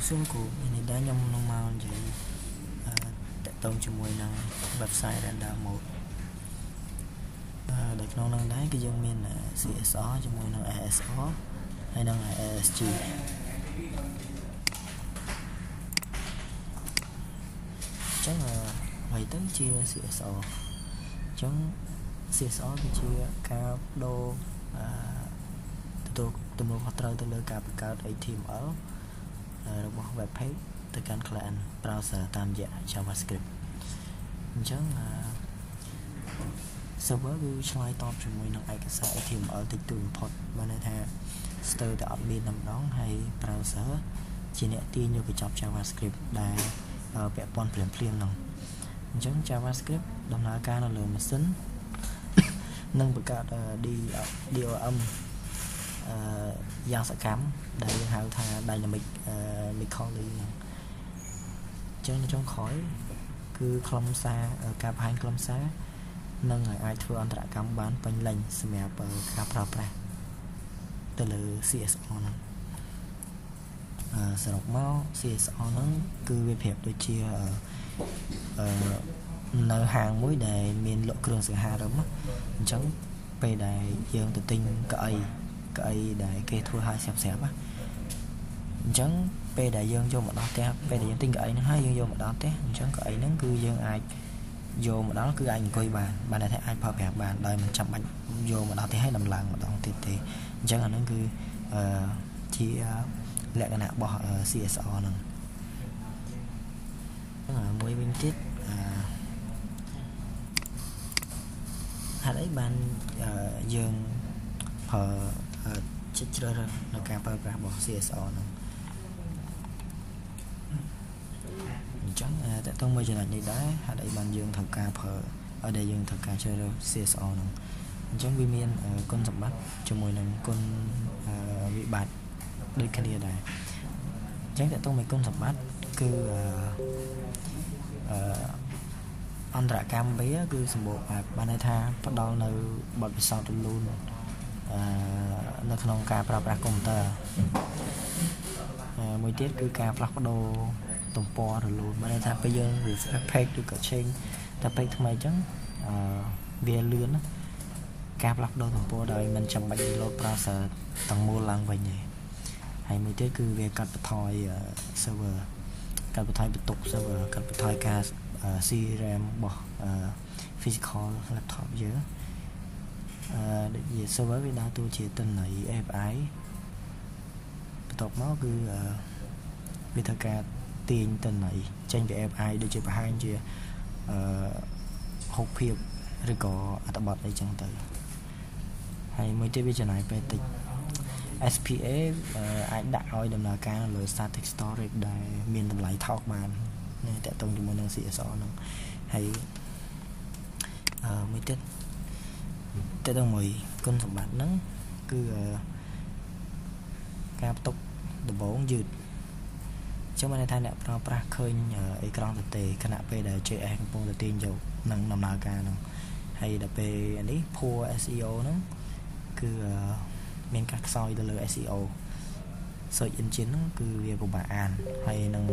សួរគ្រូនេះដែរខ្ញុំនឹងមកនិយាយតាក់ទងជាមួយនឹង website render mode ដែលក្នុងនោះដែរគឺយើងមាន CSR ជាមួយនឹង SSR ហើយនិង SSG អញ្ចឹងអ្វីទៅជា CSR អញ្ចឹង CSR គឺជាការបដូរទទួលទំនួលខុសត្រូវទៅលើការបង្កើត HTML របស់ web page ទៅកាន់ client browser តាមរយៈ JavaScript អញ្ចឹង server គឺឆ្លើយតបជាមួយនឹងឯកសារ HTML តិចតួចបំផុតបានន័យថាស្ទើរតែអត់មានតែម្ដងហើយ browser ជាអ្នកទាញយកកញ្ចប់ JavaScript ដែលពាក់ព័ន្ធភ្លាមៗហ្នឹងអញ្ចឹង JavaScript ដំណើរការនៅលើម៉ាស៊ីននិងបង្កើត DOM យ៉ាងសកម្មដែលយើងហៅថា dynamic Micali ហ្នឹងអញ្ចឹងនៅចុងក្រោយគឺខ្លឹមសារការបង្ហាញខ្លឹមសារនិងអាចធ្វើអន្តរកម្មបានពេញលេញសម្រាប់ការប្រើប្រាស់ទៅលើ CSR ហ្នឹងសរុបមក CSR ហ្នឹងគឺវាប្រៀបដូចជានៅហាងមួយដែលមានលក់គ្រឿងសង្ហារឹមអញ្ចឹងពេលដែលយើងទៅទិញកៅអីដែលគេធ្វើឲ្យស្រាប់ៗណាអញ្ចឹងពេលដែលយើងយកមកដល់ផ្ទះពេលដែលយើងទិញកៅអីហ្នឹងហើយយើងយកមកដល់ផ្ទះអញ្ចឹងកៅអីហ្នឹងគឺយើងអាចយកមកដល់គឺអាចអង្គុយបានបានតែអាចប្រើប្រាស់បានដោយមិនចាំបាច់យកមកដល់ផ្ទះឲ្យដំឡើងម្ដងទៀតទេអញ្ចឹងអាហ្នឹងគឺជាលក្ខណៈរបស់ CSR ហ្នឹងមួយវិញទៀតហេតុអីបានយើងប្រើជ្រើសរើសនៅការប្រើប្រាស់របស់ CSR ហ្នឹងអញ្ចឹងតើតើមួយចំណុចនេះដែរហេតុអីបានយើងត្រូវការប្រើឲ្យដែលយើងត្រូវការជ្រើសរើស CSR ហ្នឹងអញ្ចឹងវាមានគុណសម្បត្តិជាមួយនឹងគុណវិបត្តិដូចគ្នាដែរអញ្ចឹងតើតើមួយគុណសម្បត្តិគឺអន្តរកម្មវាគឺសម្បូរបែបបានន័យថាផ្ដល់នៅបទពិសោធន៍រលូននៅក្នុងការប្រើប្រាស់កុំព្យូទ័រមួយទៀតគឺការផ្លាស់ប្ដូរទំព័ររលូនបានន័យថាពេលយើង refresh page ឬក៏ change តែ page ថ្មីអញ្ចឹងវាលឿនណាការផ្លាស់ប្ដូរទំព័រដោយមិនចាំបាច់ reload browser ទាំងមូលឡើងវិញទេហើយមួយទៀតគឺវាកាត់បន្ថយ server កាត់បន្ថយបន្ទុក server កាត់បន្ថយការ CRM របស់ physical laptop យើងដូចជា server វាដើរតួជាទិន្នន័យ API បន្ទាប់មកគឺវាធ្វើការទាញទិន្នន័យចេញពី API ដូចជាបង្ហាញជារូបភាពឬក៏អត្ថបទអីចឹងទៅហើយមួយទៀតវាចំណាយពេលតិច SPA អាចដាក់ឲ្យដំណើរការនៅលើ static storage ដែលមានតម្លៃថោកបាននេះតាក់ទងជាមួយនឹង CSR ហ្នឹងហើយមួយទៀតតើតើមួយគុណសម្បត្តិហ្នឹងគឺការផ្ទុកដំបូងយឺតចឹងមានន័យថាអ្នកប្រើប្រាស់ឃើញអេក្រង់ទទេខណៈពេលដែល JS កំពុងតែទាញយកនឹងដំណើរការហ្នឹងហើយដល់ពេលនេះ poor SEO ហ្នឹងគឺមានការខ្សោយទៅលើ SEO search engine ហ្នឹងគឺវាពិបាកអានហើយនឹង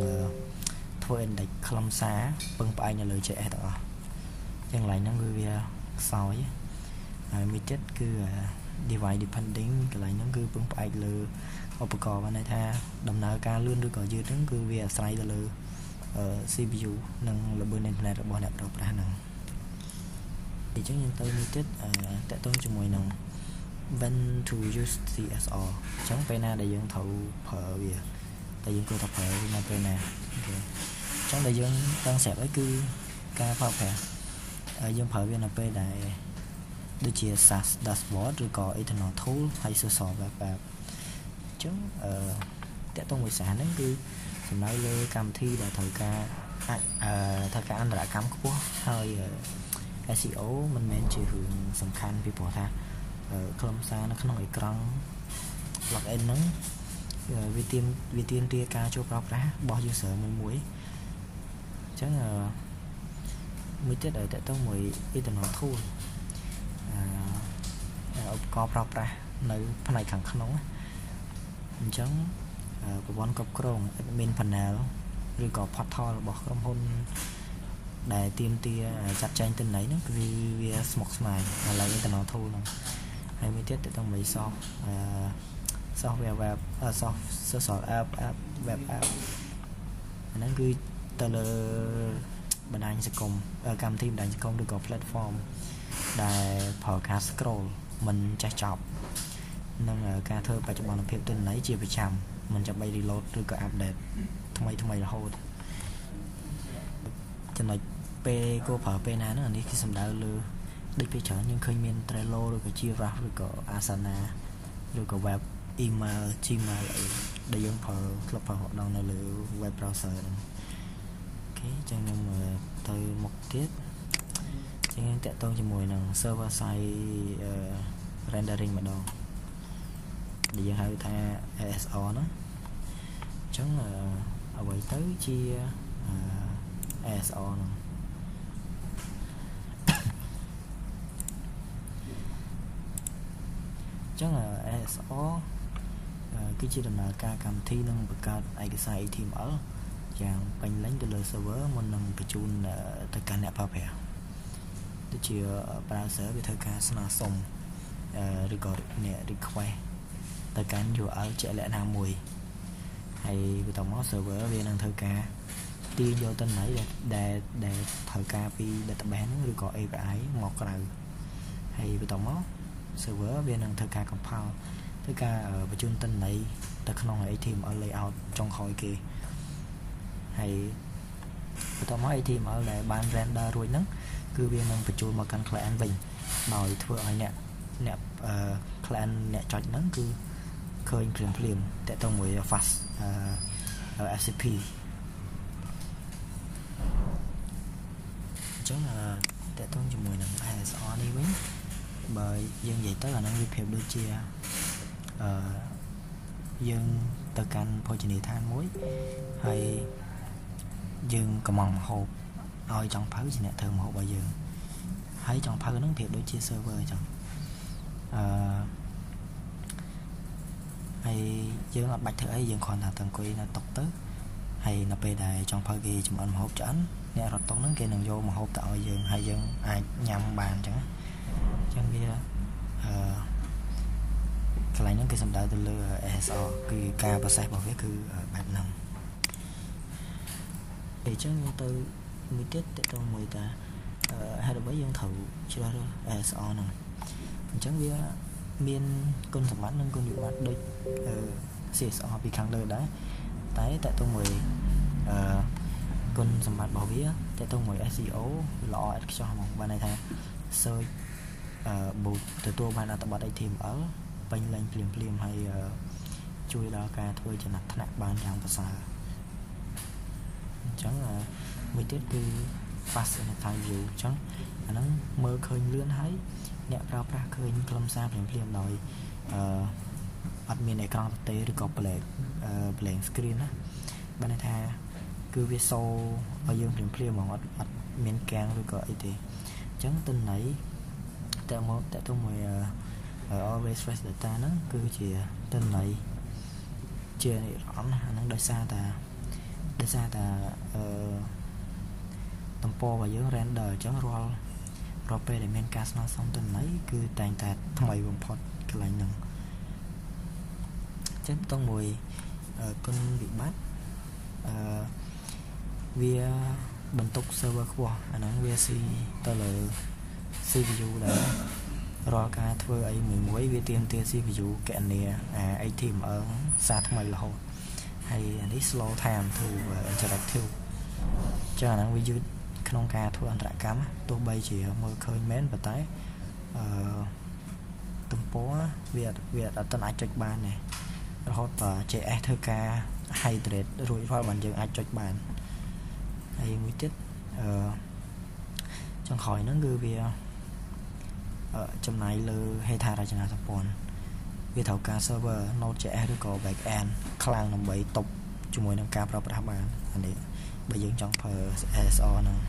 ធ្វើ index ខ្លឹមសារពឹងផ្អែកនៅលើ JS ទាំងអស់ចឹងកន្លែងហ្នឹងគឺវាខ្សោយហើយមួយទៀតគឺ device depending កន្លែងហ្នឹងគឺពឹងផ្អែកលើឧបករណ៍បានន័យថាដំណើរការលឿនឬក៏យឺតហ្នឹងគឺវាអាស្រ័យទៅលើ CPU និងល្បឿនអ៊ីនធឺណិតរបស់អ្នកប្រើប្រាស់ហ្នឹងអញ្ចឹងយើងទៅមួយទៀតតាក់ទងជាមួយនឹង when to use CSR អញ្ចឹងពេលណាដែលយើងត្រូវប្រើវាតែយើងគួរតែប្រើវានៅពេលណាអូខេអញ្ចឹងដែលយើងដឹងស្រាប់អីគឺការប្រើប្រាស់យើងប្រើវានៅពេលដែលដូចជា SaaS dashboard ឬក៏ internal tool ហើយ social web app អញ្ចឹងតាក់ទងមួយសារហ្នឹងគឺសំដៅលើកម្មវិធីដែលត្រូវការអាចត្រូវការអន្តរកម្មខ្ពស់ហើយ SEO មិនមែនជារឿងសំខាន់ពីព្រោះថាខ្លឹមសារនៅក្នុងអេក្រង់ login ហ្នឹងវាទាមទារការចូលប្រើប្រាស់របស់ user មួយអញ្ចឹងមួយទៀតដែលតាក់ទងមួយ internal tool ឧបករណ៍ប្រើប្រាស់នៅផ្នែកខាងក្នុងអញ្ចឹង ប្រព័ន្ធគ្រប់គ្រង admin panel ឬក៏ portal របស់ក្រុមហ៊ុនដែលទាមទារចាត់ចែងទិន្នន័យហ្នឹងគឺវាស្មុគស្មាញឥឡូវ internal tool ហ្នឹងហើយមួយទៀតទៅមួយ software web soft social app app web app អាហ្នឹងគឺទៅលើបណ្ដាញសង្គមកម្មវិធីបណ្ដាញសង្គមឬក៏ platform ដែលប្រើការ scroll មិនចេះចប់និងការធ្វើបច្ចុប្បន្នភាពទិន្នន័យជាប្រចាំមិនចាំបាច់ reload ឬក៏ update ថ្មីថ្មីរហូតចំណុចពេលគួរប្រើពេលណាហ្នឹងអានេះគឺសំដៅលើដូចពេលច្រើនយើងឃើញមាន Trello ឬក៏ Jira ឬក៏ Asana ឬក៏ web email Gmail អីដែលយើងប្រើធ្លាប់ប្រើដងនៅលើ web browser ហ្នឹង OK ចឹងខ្ញុំទៅមុខទៀតចឹងយើងតាក់ទងជាមួយនឹង server side rendering ម្ដងដែលយើងហៅថា SSR ហ្នឹងអញ្ចឹងអ្វីទៅជា SSR ហ្នឹងអញ្ចឹង SSR គឺជាដំណើរការកម្មវិធីនឹងបង្កើតឯកសារ HTML យ៉ាងពេញលេញទៅលើ server មុននឹងបញ្ជូនទៅកាន់អ្នកប្រើប្រាស់ដូចជា browser វាធ្វើការស្នើសុំឬក៏អ្នក request ទៅកាន់ URL ជាក់លាក់ណាមួយហើយបន្ទាប់មក server វានឹងធ្វើការទាញយកទិន្នន័យដែលដែលត្រូវការពី database ហ្នឹងឬក៏ API មកក្រៅហើយបន្ទាប់មក server វានឹងធ្វើការ compile ធ្វើការបញ្ជូនទិន្នន័យទៅក្នុង HTML layout ចុងក្រោយគេហើយបន្ទាប់មក HTML ដែលបាន render រួចហ្នឹងគឺវានឹងបញ្ជូនមកកាន់ client វិញដោយធ្វើឲ្យអ្នកអ្នក client អ្នកចុចហ្នឹងគឺឃើញភ្លាមភ្លាមតាក់ទងមួយ fast FCP អញ្ចឹងតាក់ទងជាមួយនឹង SSR នេះវិញបើយើងនិយាយទៅអាហ្នឹងវាប្រៀបដូចជាអឺយើងទៅកាន់ភោជនីយដ្ឋានមួយហើយយើងកំងម្ហូបឲ្យចង់ផៅជាអ្នកធ្វើម្ហូបឲ្យយើងហើយចង់ផៅហ្នឹងប្រៀបដូចជា server អញ្ចឹងអឺហើយយើងអត់បាច់ធ្វើអីយើងគ្រាន់តែទៅអង្គុយនៅតុទៅហើយនៅពេលដែលចង់ផៅគេចម្អិនម្ហូបឆ្អិនអ្នករត់តុហ្នឹងគេនឹងយកម្ហូបទៅឲ្យយើងហើយយើងអាចញ៉ាំបានអញ្ចឹងអញ្ចឹងវាអឺកន្លែងហ្នឹងគេសំដៅទៅលើ SSR គឺការ process របស់វាគឺបែបហ្នឹងអញ្ចឹងយើងទៅមួយទៀតតទៅមួយតាហេតុអ្វីយើងត្រូវជ្រើសរើស SSR ហ្នឹងអញ្ចឹងវាមានគុណសម្បត្តិនិងគុណវិបត្តិដូច CSR ពីខាងលើដែរតែតទៅមួយអឺគុណសម្បត្តិរបស់វាតទៅមួយ SEO ល្អឥតខ្ចោះហ្មងបានន័យថា search អឺ boot ទទួលបានអត្ថបទ HTML ពេញលេញភ្លាមភ្លាមហើយជួយដល់ការធ្វើចំណាត់ថ្នាក់បានយ៉ាងប្រសើរអញ្ចឹងមួយទៀតគឺ fast and view អញ្ចឹងអាហ្នឹងមើលឃើញលឿនហើយអ្នកប្រើប្រាស់ឃើញខ្លឹមសារភ្លាមភ្លាមដោយអឺអត់មានអេក្រង់ទទេឬក៏ blank screen ណាបានន័យថាគឺវាសូឲ្យយើងភ្លាមភ្លាមហ្មងអត់អត់មានកាំងឬក៏អីទេអញ្ចឹងទិន្នន័យតើមកតើទៅមួយ always fresh data ហ្នឹងគឺជាទិន្នន័យជានិរន្តរ៍អាហ្នឹងដោយសារតាដោយសារតាអឺទំព័ររបស់យើង render អញ្ចឹងរាល់រាល់ពេលដែលមានការស្នើសុំទិន្នន័យគឺតែងតែថ្មីបំផុតកន្លែងហ្នឹងអញ្ចឹងតោះមួយគុណវិបត្តិអឺវាបន្ទុក server ខ្ពស់អាហ្នឹងវាស៊ីទៅលើ CPU ដែររាល់ការធ្វើអីមួយមួយវាទាមទារ CPU កណនាអា HTML សារថ្មីរហូតហើយអានេះ slow time to interactive ចឹងអាហ្នឹងវាយឺតក្នុងការធ្វើអន្តរកម្មទោះបីជាមើលឃើញមែនប៉ុន្តែអឺទំព័រវាវាអត់ទាន់អាចចុចបានទេរហូតដល់ JS ធ្វើការ hydrate រួចរាល់បានយើងអាចចុចបានហើយមួយទៀតអឺចុងក្រោយហ្នឹងគឺវាចំណាយលើហេដ្ឋារចនាសម្ព័ន្ធវាត្រូវការ server Node.js ឬក៏ backend ខ្លាំងដើម្បីទប់ជាមួយនឹងការប្រើប្រាស់បានអានេះបើយើងចង់ប្រើ SSR ហ្នឹង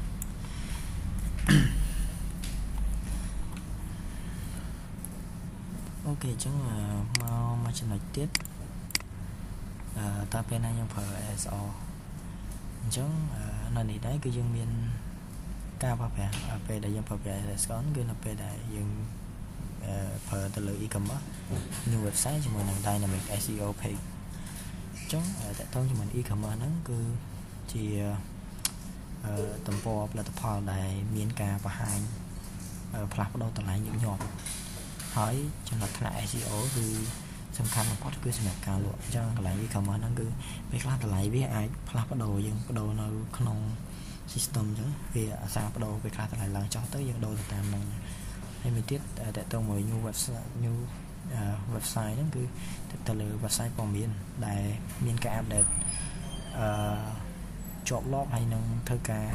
OK អញ្ចឹងមកមកចំណុចទៀត តើពេលណាយើងប្រើ SSR អញ្ចឹងនៅនេះដែរគឺយើងមានការប្រើប្រាស់ពេលដែលយើងប្រើប្រាស់ SSR គឺនៅពេលដែលយើងប្រើទៅលើ e-commerce new website ជាមួយនឹង dynamic SEO page អញ្ចឹងតកតងជាមួយ e-commerce ហ្នឹងគឺជាទំព័រផលិតផលដែលមានការបង្ហាញផ្លាស់ប្ដូរតម្លៃញឹកញាប់ហើយចំណុចថ្នាក់ SEO គឺសំខាន់បំផុតគឺសម្រាប់ការលក់អញ្ចឹងកន្លែង e-commerce ហ្នឹងគឺពេលខ្លះតម្លៃវាអាចផ្លាស់ប្ដូរយើងប្ដូរនៅក្នុង system អញ្ចឹងវាអាសាប្ដូរពេលខ្លះតម្លៃឡើងចុះទៅយើងដូរទៅតាមហ្នឹងហើយមួយទៀតតកតងមួយ new website new website ហ្នឹងគឺទៅលើ website ព័ត៌មានដែលមានការ update អឺជាប់លាប់ហើយនឹងធ្វើការ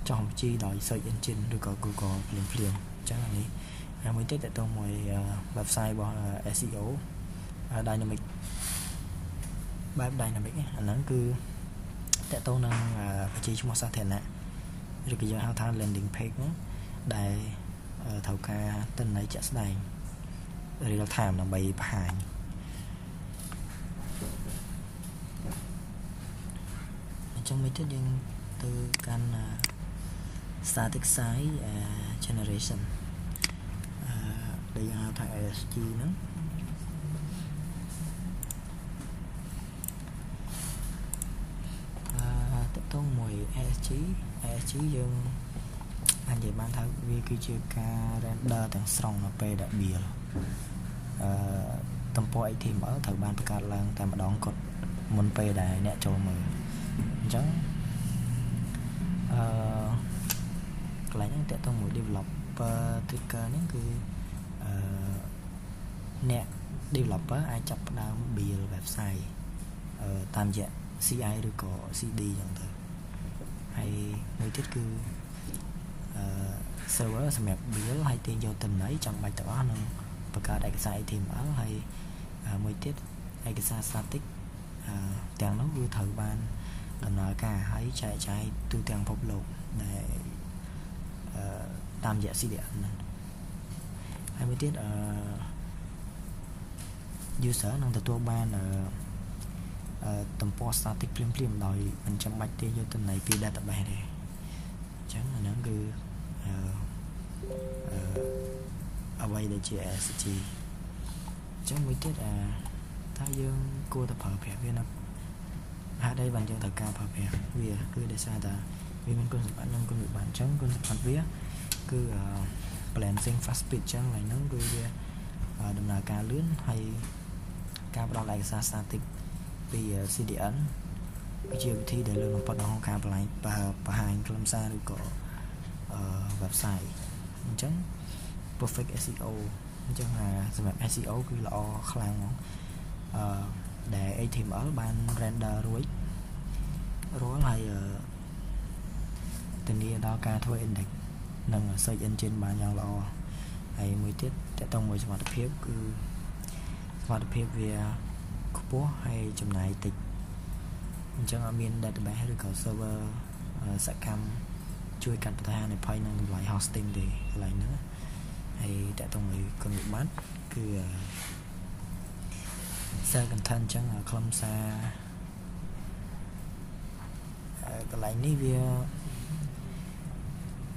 ចុះបញ្ជីដោយ search engine ឬក៏ Google ភ្លាមភ្លាមអញ្ចឹងអានេះហើយមួយទៀតតទៅមួយ website របស់ SEO dynamic បែប dynamic អាហ្នឹងគឺតកតងនឹងបញ្ជីឈ្មោះសាធារណៈឬក៏យើងហៅថា landing page ហ្នឹងដែលត្រូវការទិន្នន័យជាក់ស្ដែង real time ដើម្បីបង្ហាញអញ្ចឹងមួយទៀតយើងទៅកាន់ static site generation ដែលយើងហៅថា ASG ហ្នឹងតកតងមួយ ASG ASG យើងអាចនិយាយបានថាវាគឺជាការ render ទាំងស្រុងនៅពេលដែល build អឺទំព័រ HTML ត្រូវបានបង្កើតឡើងតែម្ដងគត់មុនពេលដែលអ្នកចូលមើលអញ្ចឹងអឺកន្លែងហ្នឹងតកតងមួយ developer trigger ហ្នឹងគឺអឺអ្នក developer អាចចាប់ផ្ដើម build website តាមរយៈ CI ឬក៏ CD អញ្ចឹងទៅហើយមួយទៀតគឺអឺ server សម្រាប់ build ហើយទាញយកទិន្នន័យចាំបាច់ទាំងអស់នឹងបង្កើតឯកសារ HTML ហើយមួយទៀតឯកសារ static ទាំងនោះគឺត្រូវបានដំណើរការហើយចែកចាយទូទាំងពិភពលោកដែលតាមរយៈ CDN ហ្នឹងហើយមួយទៀតអឺ user នឹងទទួលបានទំព័រ static ភ្លាមៗដោយមិនចាំបាច់ទាញយកទិន្នន័យពី database ទេអញ្ចឹងអាហ្នឹងគឺអឺអ្វីដែលជា SG អញ្ចឹងមួយទៀតអាថាយើងគួរតែប្រើប្រាស់វានៅហេតុអីបានយើងត្រូវការប្រើប្រាស់វាគឺដោយសារតែវាមានគុណសម្បត្តិនិងគុណវិបត្តិអញ្ចឹងគុណសម្បត្តិវាគឺ balancing fast speed អញ្ចឹងឡើយហ្នឹងគឺវាដំណើរការលឿនហើយការផ្ដល់ឯកសារ static ពី CDN គឺជាវិធីដែលលឿនបំផុតក្នុងការបង្ហាញខ្លឹមសារឬក៏ website អញ្ចឹង perfect SEO អញ្ចឹងសម្រាប់ SEO គឺល្អខ្លាំងហ្មងអឺដែល HTML បាន render រួចរាល់ហើយធានាដល់ការធ្វើ index និង search engine បានយ៉ាងល្អហើយមួយទៀតតកតងមួយសមត្ថភាពគឺសមត្ថភាពវាខ្ពស់ហើយចំណាយតិចអញ្ចឹងអត់មាន database ឬក៏ server សកម្មជួយកាត់បន្ថយហានិភ័យនិងតម្លៃ hosting ទេកន្លែងហ្នឹងហើយតកតងមួយគុណវិបត្តិគឺ sell content អញ្ចឹងខ្លឹមសារកន្លែងនេះវា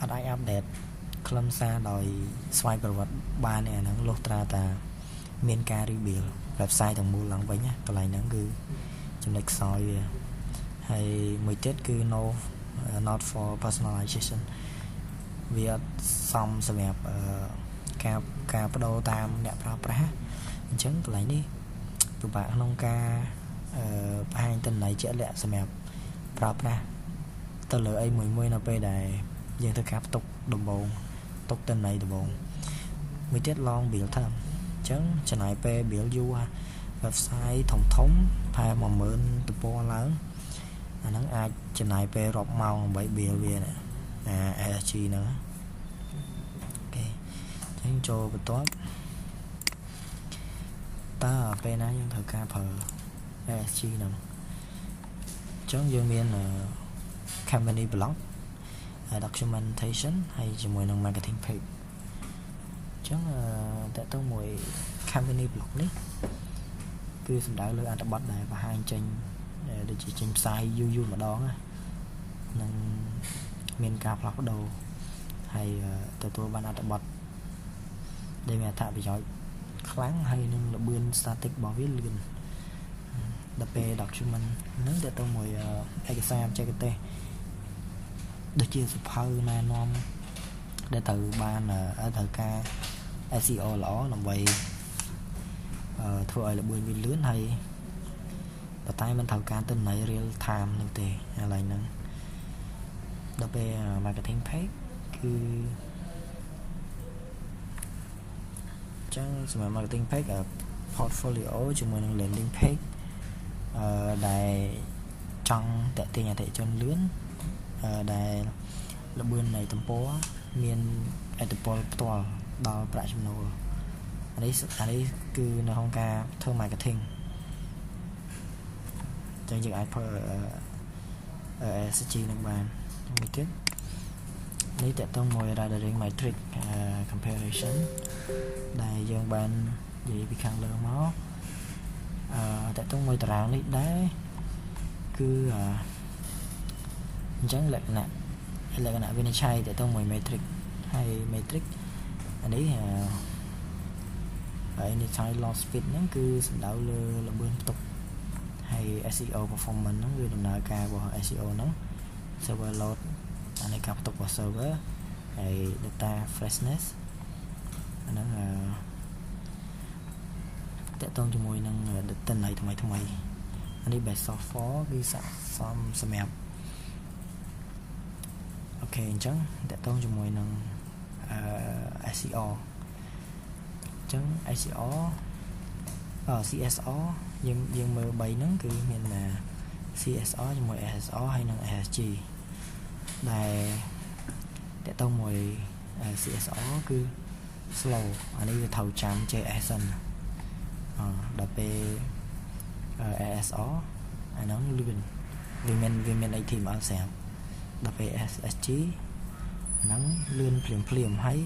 អត់អាច update ខ្លឹមសារដោយស្វ័យប្រវត្តិបានទេអាហ្នឹងលុះត្រាតាមានការ rebuild website ទាំងមូលឡើងវិញណាកន្លែងហ្នឹងគឺចំណុចខ្សោយវាហើយមួយទៀតគឺ no not for personalization វាអត់សមសម្រាប់ការបដូរតាមអ្នកប្រើប្រាស់អញ្ចឹងកន្លែងនេះពិបាកក្នុងការបង្ហាញទិន្នន័យជាក់លាក់សម្រាប់ប្រើប្រាស់ទៅលើអីមួយមួយនៅពេលដែលយើងធ្វើការផ្ទុកដំបូងទុកទិន្នន័យដំបូងមួយទៀត long build time អញ្ចឹងចំណាយពេល build យូរ website ធំធំប្រហែល10000ទំព័រឡើងអាហ្នឹងអាចចំណាយពេលរាប់ម៉ោងដើម្បី build វានេះអា SG ហ្នឹងអូខេអញ្ចឹងចូលបន្ទាប់តើពេលណាយើងត្រូវការប្រើ SG ហ្នឹងអញ្ចឹងយើងមាន company blog documentation ហើយជាមួយនឹង marketing page អញ្ចឹងតើទៅមួយ company blog នេះ គឺសំដៅលើអត្ថបទដែលបង្ហាញចេញដូចជាចេញផ្សាយយូរយូរម្ដងណានឹងមានការផ្លាស់ប្ដូរហើយទទួលបានអត្ថបទដែលមានអត្ថប្រយោជន៍ខ្លាំងហើយនឹងល្បឿន static របស់វាលឿនដល់ពេល document ហ្នឹងតទៅមួយឯកសារបច្ចេកទេសដូចជាសភៅណែនាំដែលត្រូវបានត្រូវការ SEO ល្អដើម្បីធ្វើឲ្យល្បឿនវាលឿនហើយប៉ុន្តែមិនត្រូវការទិន្នន័យ real time នោះទេឥឡូវហ្នឹងដល់ពេល marketing page គឺចឹងសម្រាប់ marketing page portfolio ជាមួយនឹង landing page អឺដែលចង់តាក់ទាញអតិថិជនលឿនដែលល្បឿននៃទំព័រមានឥទ្ធិពលផ្ទាល់ដល់ប្រាក់ចំណូលអានេះអានេះគឺនៅក្នុងការធ្វើ marketing ចឹងយើងអាចប្រើ SSG នឹងបានមួយទៀតនេះតកតងមួយ rendering matrix comparison ដែលយើងបាននិយាយពីខាងលើមកអឺតកតងមួយតារាងនេះដែរគឺអញ្ចឹងលក្ខណៈលក្ខណៈវិនិច្ឆ័យតកតងមួយ matrix ហើយ matrix អានេះហើយ initial load speed ហ្នឹងគឺសំដៅលើល្បឿនផ្ទុកហើយ SEO performance ហ្នឹងគឺដំណើរការរបស់ SEO ហ្នឹង server load អានេះការផ្ទុករបស់ server ហើយ data freshness អាហ្នឹងអឺតកតងជាមួយនឹងទិន្នន័យថ្មីថ្មីអានេះ best software គឺស័ក្តិសមសម្រាប់OK អញ្ចឹងតកតងជាមួយនឹងអឺ SEO អញ្ចឹង SEO អឺ CSR យើងយើងមើល3ហ្នឹងគឺមាន CSR ជាមួយ SSR ហើយនិង SSG ដែលតកតងមួយ CSR គឺ slow អានេះវាត្រូវចាំ JS សិនអដល់ពេល SSR អាហ្នឹងលឿនវាមានវាមាន HTML ស្រាប់ដល់ពេល SSG អាហ្នឹងលឿនភ្លាមភ្លាមហើយ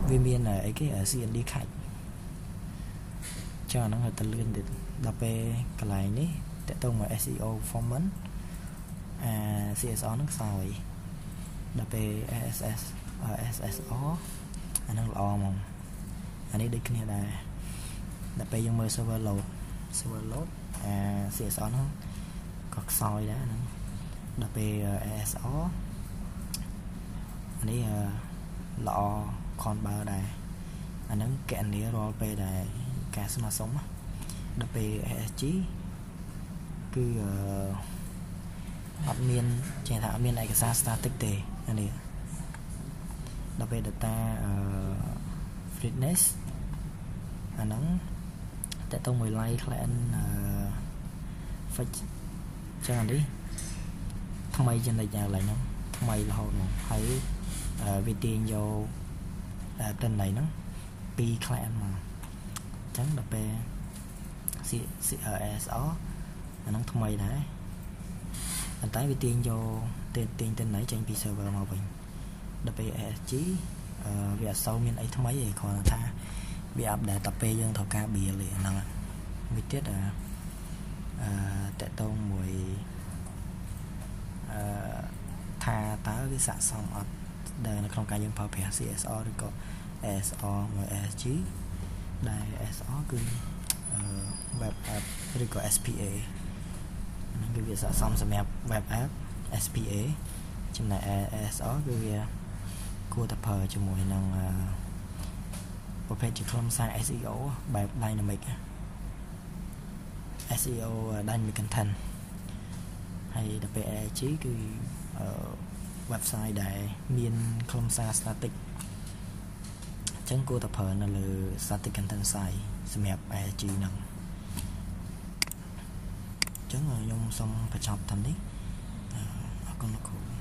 វាមានអីគេ CDN cache ចឹងអាហ្នឹងទៅលឿនទៀតដល់ពេលកន្លែងនេះតកតងមក SEO performance អា CSR ហ្នឹងខ្សោយដល់ពេល SSS SSR អាហ្នឹងល្អហ្មងអានេះដូចគ្នាដែរដល់ពេលយើងមើល server load server load អា CSR ហ្នឹងក៏ខ្សោយដែរហ្នឹងដល់ពេល SSR អានេះល្អខនបើដែរអាហ្នឹងកណនីរាល់ពេលដែលការស្នើសុំដល់ពេល SSG គឺអត់មានចេះថាអត់មានឯកសារ static ទេអានេះដល់ពេល data freshness អាហ្នឹងតើតទៅមួយ light client អឺ fetch ចឹងអានេះថ្មីចំណិចយ៉ាងឡើយហ្នឹងថ្មីរហូតមកហើយវាទាញយកទិន្នន័យហ្នឹងពី client មកអញ្ចឹងដល់ពេល CSR អាហ្នឹងថ្មីដែរប៉ុន្តែវាទាញយកទាញទាញទិន្នន័យចេញពី server មកវិញដល់ពេល SSG វាអត់សូវមានអីថ្មីទេគ្រាន់តែថាវា update តែពេលយើងត្រូវការ build ទេហ្នឹងមួយទៀតអឺតកតងមួយអឺថាតើវាស័ក្តិសមអត់ដែលនៅក្នុងការយើងប្រើប្រាស់ CSR ឬក៏ SSR មួយ SSG ដែល SSR គឺ web app ឬក៏ SPA ហ្នឹងគឺវាស័ក្តិសមសម្រាប់ web app SPA ចំណែក SSR គឺវាគួរតែប្រើជាមួយនឹងប្រភេទជាខ្លឹមសារ SEO បែប dynamic SEO dynamic content ហើយដល់ពេល SSG គឺ website ដែលមានខ្លឹមសារ static អញ្ចឹងគួរតែប្រើនៅលើ static content site សម្រាប់ SSG ហ្នឹងអញ្ចឹងខ្ញុំសូមបញ្ចប់ត្រឹមនេះអរគុណលោកគ្រូ។